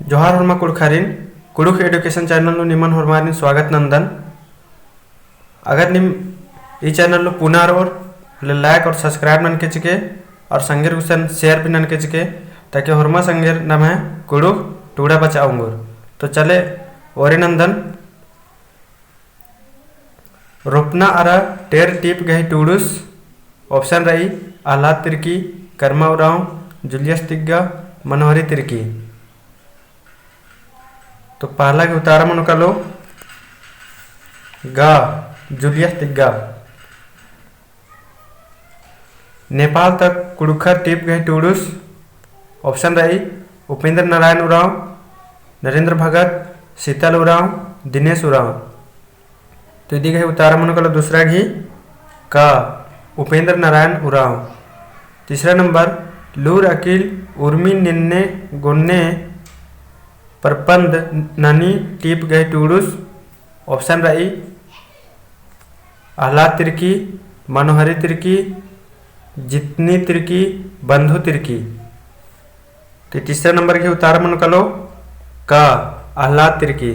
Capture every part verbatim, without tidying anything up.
जोहार होरमा कुँड़ुख़ारिन, कुँड़ुख़ education channel नू निमन होरमारिन स्वागत नन्दन। अगर नीम ई channel नू पुना रओर, ले like और subscribe ननके चिके, और संगेर गुसन share भी ननके चिके, ताकि होरमा संगेर नम्है कुँड़ुख़ टूड़ा बचा ओंगोर। तो चले, ओरे नन्दन। रोपना अरा टेर टीप गही टूड़ुस। Option रई, अहलाद तिर्की, करमा उराँव, जूलियस तिग्गा, मनोहरी तिर्की। तो पहला गही उतारा मनो कालो, गा, जूलियस तिग्गा। नेपाल ता कुँड़ुख़र टीप गही टूड़ुस। Option रई, उपेंद्र नारायण उराँव, नरेंद्र भगत, शीतल उराँव, दिनेश उराँव। तो इदी गही उतारा मनो कालो दूसरा गही, का, उपेंद्र नारायण उराँव। तीसरा नंबर, लूर अकिल उर्मी नेन्ने गोन्ने परपंद ननी टीप गही टूड़ुस। Option रई, अहलाद तिर्की, मनोहरी तिर्की, जितनी तिर्की, बंधु तिर्की। तो तीसरा नंबर गही उतारा मनो कालो, का, अहलाद तिर्की।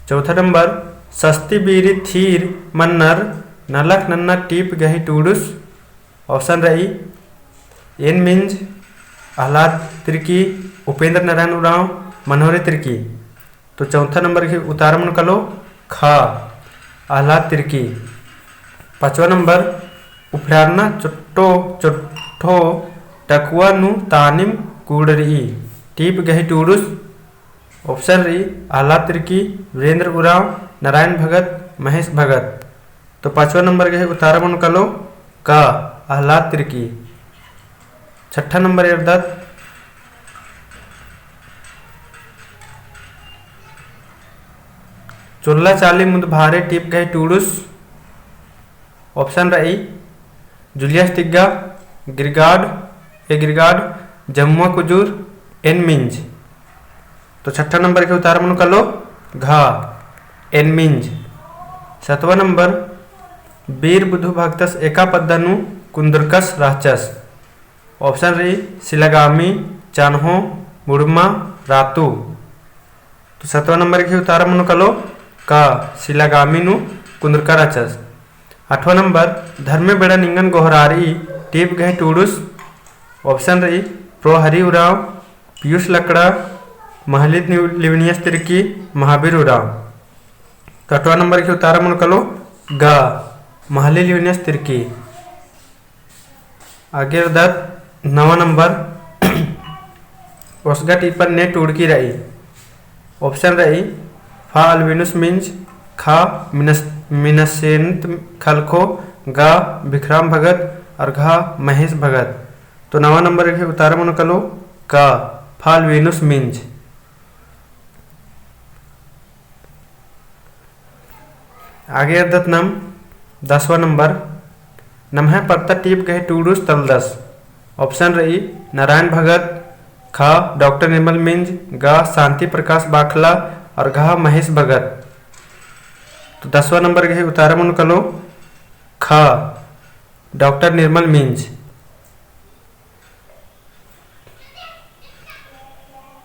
चौथा नंबर, सस्ती बीरी थीर मन्नर नलख नन्ना टीप गही टूड़ुस। Option रई, एन मिंज, अहलाद तिर्की, उपेंद्र नारायण उराँव, मनोहरी तिर्की। तो चौथा नंबर गही उतारा मनो कालो, ख, अहलाद तिर्की। पाँचवा नंबर, उफरारना चोट्टो चोट्टो टकुआ नू तानिम कुड़रई टीप गही टूड़ुस। Option रई, अहलाद तिर्की, वीरेंद्र उराँव, नारायण भगत, महेश भगत। तो पाँचवा नंबर गही उतारा मनो कालो, क, अहलाद तिर्की। छठा नंबर एरदत, चोल्ला चाली मुद भारे टीप गही टूड़ुस। Option रई, जूलियस तिग्गा, गिरगाड, ए गिरगाड, जमुआ कुजूर, एन मिंज। तो छठा नंबर गही उतारा मनो कालो, घ, एन मिंज। सतवा नंबर, बीर बुधु भगतस एका पद्दा नू कुन्दुरकस रहचस। Option रई, सिलागामी, चान्हो, मुड़मा, रातू। तो सतवा नंबर गही उतारा मनो कालो, क, सिलागामी नू कुन्दुरका रहचस। आठवा नंबर, धर्मे बेड़ा निंगन गोहरारी टीप गही टूड़ुस। Option रई, प्रो हरि उराँव, पीयूष लकड़ा, महली लिवनियस तिर्की, महावीर उराँव। तो आठवा नंबर गही उतारा मनो कालो, ग, महली लिवनियस तिर्की। आगे एरदत नवा नंबर, ओसगा टीपन ने टूड़की रई। Option रई, फा अल्विनुस मिंज, खा मिनस-, मिनसेंत खलखो, गा भिखराम भगत और घा महेश भगत। तो नवा नंबर गही उतारा मनो कालो, का फा अल्विनुस मिंज। आगे एरदत नम दसवा नंबर, नम्है पत्ता टीप गही टूड़ुस तलदस। Option रई, नारायण भगत, खा डॉक्टर निर्मल मिंज, गा शांति प्रकाश बाखला और घा महेश भगत। तो दसवा नंबर गही उतारा मनो कालो, खा डॉक्टर निर्मल मिंज।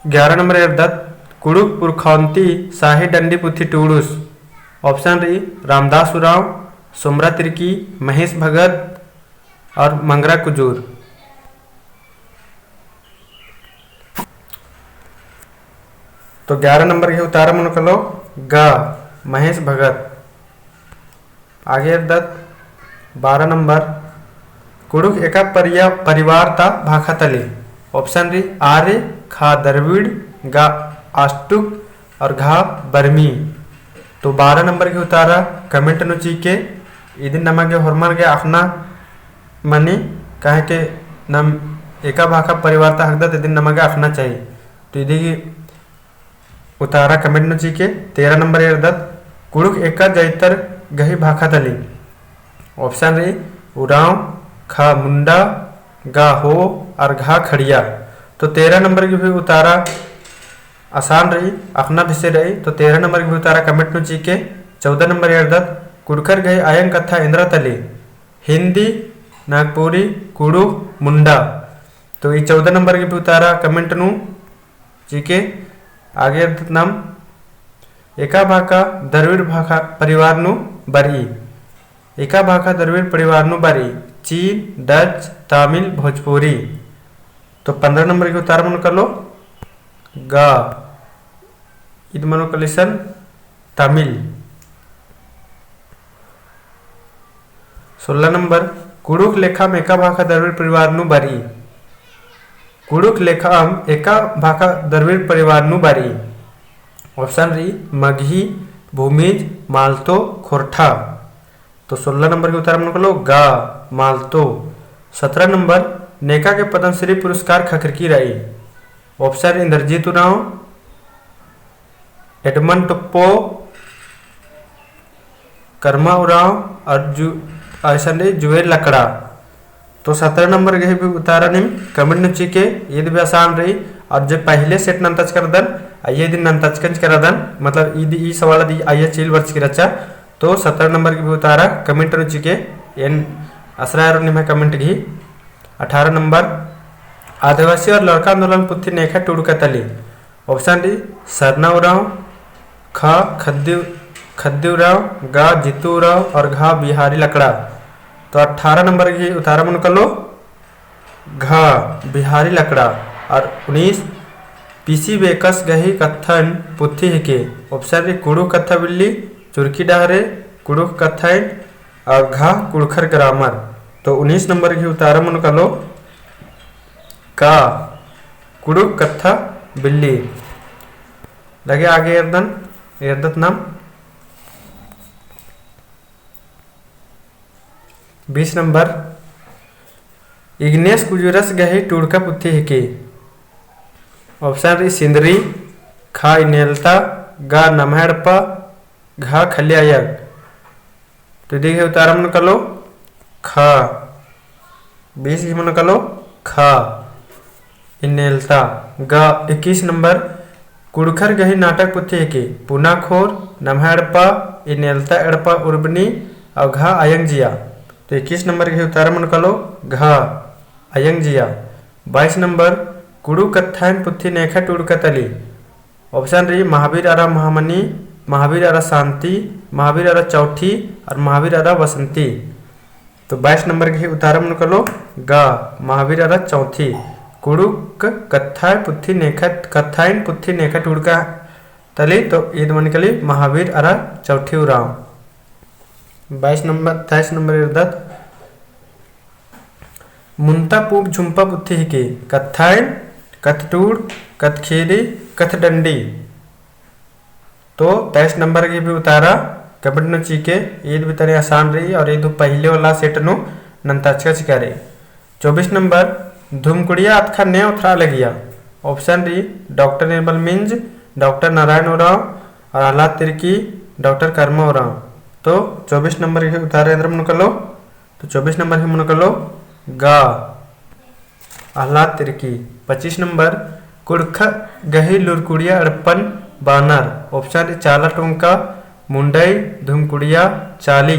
ग्यारह नंबर एरदत, कुँड़ुख़ पुरखौंती साही डंडी पुथी टूड़ुस। Option रई, रामदास उराँव, सोमरा तिर्की, महेश भगत और मंगरा कुजूर। तो ग्यारह नंबर गही उतारा मनो कालो, गा महेश भगत। आगे एरदत बारह नंबर, कुँड़ुख़ एका परिया-, परिवार ता भाखा तली। Option रई, आर्य, खा द्रविड़, गा आस्टुक और घा बर्मी। तो बारह नंबर गही उतारा comment नू चिके, इदिन नमा गे होरमर गे अख़ना मनी, काहे के नम एका भाखा परिवार ता हिकदत, इदिन नमा गे अख़ना चाही। तो इदी गही उतारा comment नू चिके। तेरह नंबर एरदत, कुँड़ुख़ एका जैतर गही भाखा तली। Option रई, उराँव, खा मुंडा, गा हो और घा खड़िया। तो तेरह नंबर गही उतारा आसान रई, अख़ना बेसे रई। तो तेरह नंबर गही उतारा comment नू चिके। चौदह नंबर एरदत, कुँड़ुख़र गही अयंग कत्था एन्दरा तली। हिंदी, नागपुरी, कुँड़ुख़, मुंडा। तो ई चौदह नंबर गही उतारा comment नू चिके। आगे एरदत नाम, एका भाखा द्रविड़ भाखा परिवार नू बरई। एका भाखा द्रविड़ परिवार नू बरई। चीन, डच, तमिल, भोजपुरी। तो पन्द्रह नंबर गही उतारा मनो कालो गा। ईद मनो कालो इसन तमिल। सोलह नंबर, कुँड़ुख़ लेखाम एका भाखा द्रविड़ परिवार नू बरई। कुँड़ुख़ लेखाम एका भाखा द्रविड़ परिवार नू बरई। Option रई मगही, भूमिज, मालतो, खोरठा। तो सोलह नंबर गही उतारा मनो कालो गा, मालतो। सतरह नंबर, नेका गे पद्मश्री पुरस्कार ख़क्खरकी रई। Option इंद्रजीत उराँव, एडमंड टोप्पो, कर्मा उराँव और जु-, अइसन रई जुएल लकड़ा। तो सतरह नंबर गही भी उतारा नीम comment नू चिके, ईद भी आसान रई। और जे पहले set नन्तचका रअदन, अइय्या इदिन नन्तचकन चिका रअदन, मतलब ईद ई सवाल दी अइय्या चील बरचकी रहचा। तो सतरह नंबर गही भी उतारा comment नू चिके, एन असरा एरोन निम्है comment गही। अठारह नंबर, आदिवासी और लड़का आंदोलन पुथी नेखा टूड़का तली। Option रई सरना उराँव, ख खद्दी, खद्दी उराँव, ग जीतू उराँव और घ बिहारी लकड़ा। तो अठारह नंबर गही उतारा मनो कालो घ बिहारी लकड़ा। और उन्नीस, पीसी बेकस गही कत्थन पुथी हिके। Option रई कुँड़ुख़ कत्था बिल्ली, चुरकी डहरे, कुँड़ुख़ कत्थन और घ कुँड़ुख़र grammar। तो उन्नीस नंबर गही उतारा मनो कालो का कुँड़ुख़ कत्था बिल्ली। लगे आगे एरदन, एरदत नाम। बीस नंबर, इग्नेस कुजुरस गही टूड़का पुथी हिके। Option रई सिंदरी, ख इन्नेलता, ग नम्है एड़पा, घ खली अयंग। तो इदी गही उतारा मनो कालो ख। बीस गही मनो कालो ख, इन्नेलता। ग इक्कीस नंबर, कुँड़ुख़र गही नाटक पुथी हिके। पुना खोर, नम्है एड़पा, इन्नेलता एड़पा उर्बनी और घ अयंग जिया। तो इक्कीस नंबर गही उतारा मनो कालो घ, अयंग जिया। बाईस नंबर, कुँड़ुख़ कत्थाइन पुथी नेखा टूड़का तली। Option रई महावीर अरा महामनी, महावीर अरा शांति, महावीर अरा चौठी और महावीर अरा बसंती। तो बाईस नंबर गही उतारा मनो कालो ग, महावीर अरा चौठी। कुँड़ुख़ कत्थाइन पुथी नेखा, कत्थाइन पुथी नेखा टूड़का तली, तो ईद मनो काली महावीर अरा चौठी उराँव। बाईस नंबर, तेईस नंबर एरदत, मुन्ता पूँप झुम्पा पुथी हिके। कत्थाइन, कत्थटूड़, कत्थखेड़ी, कत्थडंडी। तो तेईस नंबर गही भी उतारा comment नू चिके, ईद भी तनी आसान रई और ईद पहले वाला set नू नन्ताचका चिका रई। चौबीस नंबर, धुमकुड़िया अतखा ने ओथरा लगिया। Option रई डॉक्टर निर्मल मिंज, डॉक्टर नारायण उराँव और आह्लाद तिर्की, डॉक्टर कर्मा उराँव। तो चौबीस नंबर गही उतारा एन्दर मनो कालो, तो चौबीस नंबर गही मनो कालो गा, आह्लाद तिर्की। पच्चीस नंबर, कुँड़ुख़ गही लूरकुड़िया एड़पन बानर। Option रई चाला टोंका, मुंडई, धुमकुड़िया, चाली।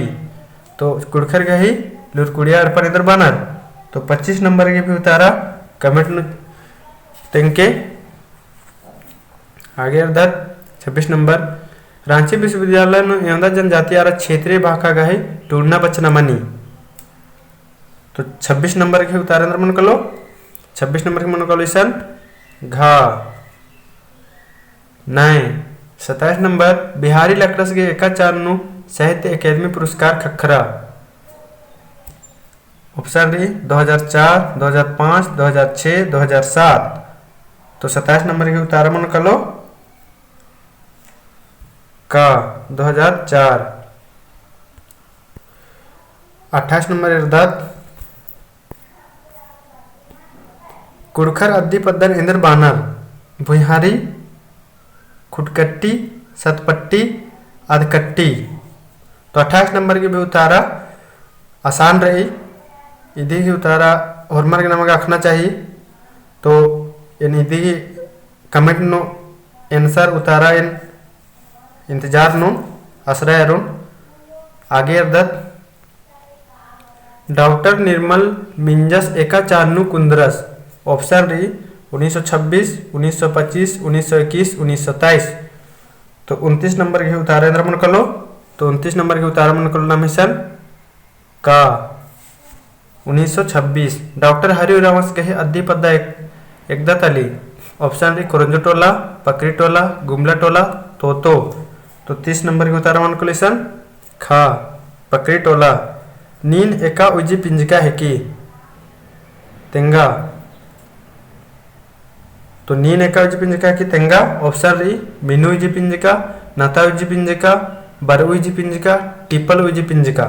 तो कुँड़ुख़र गही लूरकुड़िया एड़पन एन्दर बानर। तो पच्चीस नंबर गही भी उतारा comment नू तेंगके। आगे एरदत छब्बीस नंबर, राँची विश्वविद्यालय नू एवंदा जनजाति अरा क्षेत्रीय भाखा गही टूड़ना बचना मनी। तो छब्बीस नंबर गही उतारा एन्दर मनो कालो, छब्बीस नंबर गही मनो कालो इसन घ। नय, सत्ताईस नंबर, बिहारी लकड़स गे एका चान नू साहित्य अकादमी पुरस्कार ख़क्खरा। Option रई दो हज़ार चार, दो हज़ार पाँच, दो हज़ार छह, दो हज़ार सात। तो सत्ताईस नंबर गही उतारा मनो कालो का, दो हज़ार चार। अट्ठाईस नंबर एरदत, कुँड़ुख़र अद्दी पद्दन एन्दर बानर। भुइँहारी, खुटकट्टी, सतपट्टी, अधकट्टी। तो अट्ठाईस नंबर गही भी उतारा आसान रई। इदी गही उतारा होरमर गे नमा गे अख़ना चाही। तो एन इदी गही comment नू answer उतारा एन इंतजार नू असरा एरोन। आगे एरदत, डॉक्टर निर्मल मिंजस एका चान नू कुन्दरस। Option रई उन्नीस सौ छब्बीस, उन्नीस सौ पच्चीस, उन्नीस सौ इक्कीस, उन्नीस सौ तेईस। तो उनतीस नंबर गही उतारा एन्दरा मनो कालो, तो उनतीस नंबर गही उतारा मनो कालो नाम है इसन का, उन्नीस सौ छब्बीस। डॉक्टर हरि उराँवस गही अद्दी पद्दा एक-, एकदा तली। Option रई कोरंजो टोला, पकरी टोला, गुमला टोला, तोतो। तो तीस नंबर गही उतारा मनो कालो इसन ख, पकरी टोला। नीन एका उइजी पिंजका हेकी तेंगा। तो नीन एका उइजी पिंजका हेकी तेंगा, option रई मीनू उइजी पिंजका, नता उइजी पिंजका, बरऊ उइजी पिंजका, टिपल उइजी पिंजका।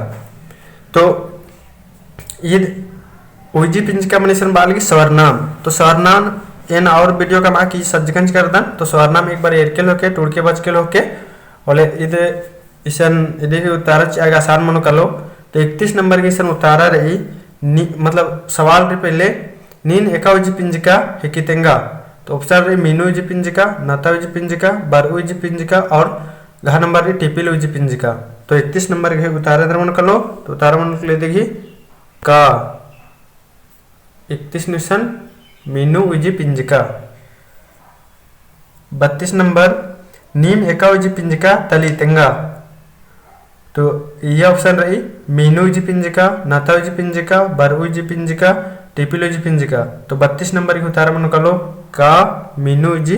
तो ईद उइजी पिंजका मने इसन बआ लगी सर्वनाम। तो सर्वनाम एन और video कमआ की सज्जकंज करदन। तो सर्वनाम एक बार एरके लेके, टूड़के बचके लेके, होले ईद इसन इदी गही उतारा चिआ गे आसान मनो कालो। तो इकतीस नंबर गही इसन उतारा रई, नी-, मतलब सवाल रई पहले, नीन एका उइजी पिंजका हेकी तेंगा। तो option रई मीनू उइजी पिंजका, नता उइजी पिंजका, बरऊ उइजी पिंजका और घ नंबर रई टिपिल उइजी पिंजका। तो इकतीस नंबर गही उतारा एन्दरा मनो कालो, तो उतारा मनो कालो इदी गही का। इकतीस नू इसन मीनू उइजी पिंजका। बत्तीस नंबर, नीम एका उइजी पिंजका तली तेंगा। तो इय्या option रई, मीनू उइजी पिंजका, नता उइजी पिंजका, बरऊ उइजी पिंजका, टिपिल उइजी पिंजका। तो बत्तीस नंबर गही उतारा मनो कालो का, मीनू उइजी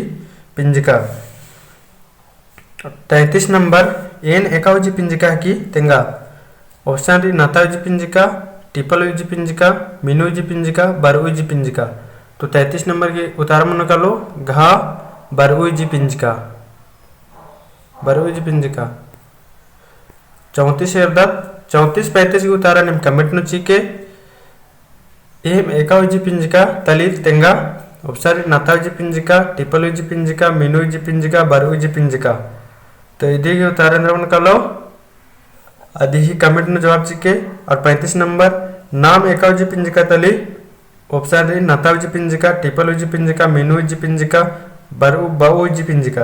पिंजका। तैंतीस नंबर, एन एका उइजी पिंजका हेकी तेंगा। Option रई नता उइजी पिंजका, टिपल उइजी पिंजका, मीनू उइजी पिंजका, बरऊ उइजी पिंजका। तो तैंतीस नंबर गही उतारा मनो कालो घ, बरऊ उइजी पिंजका, बरऊ उइजी पिंजका। चौंतीस एरदत, चौंतीस पैंतीस गही उतारा नीम comment नू चिके। एम एका उइजी पिंजका तली तेंगा। Option रई नता उइजी पिंजका, टिपल उइजी पिंजका, मीनू उइजी पिंजका, बरऊ उइजी पिंजका। तो इदी गही उतारा एन्दरा मनो कालो, अदी ही comment नू जवाब चिके। और पैंतीस नंबर, नाम एका उइजी पिंजका तली। Option रई नता उइजी पिंजका, टिपल उइजी पिंजका, मीनू उइजी पिंजका, बरऊ, बऊ उइजी पिंजका।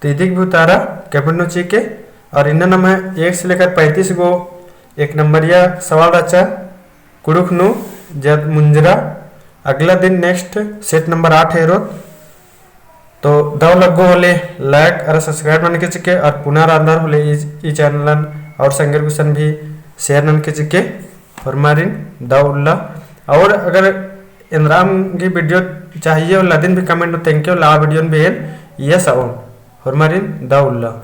तो इदी गही उतारा comment नू चिके। और इन्ना नम्है एक से लेकर पैंतीस गो एक नंबरिया सवाल रहचा कुँड़ुख़ नू जद मुंजरा। अगला दिन next set नंबर आठ एरोत। तो दव लग्गो होले like अरा subscribe ननके चिके, और पुना रअदर होले ई, ई channel न और संगेर गुसन भी share ननके चिके। होरमारिन दव उल्ला। और अगर एन्दराम गही video चाहिए होले अदिन भी comment नू तेंगके होले आ video न भी एन इयस अओन। होरमारिन दव उल्ला।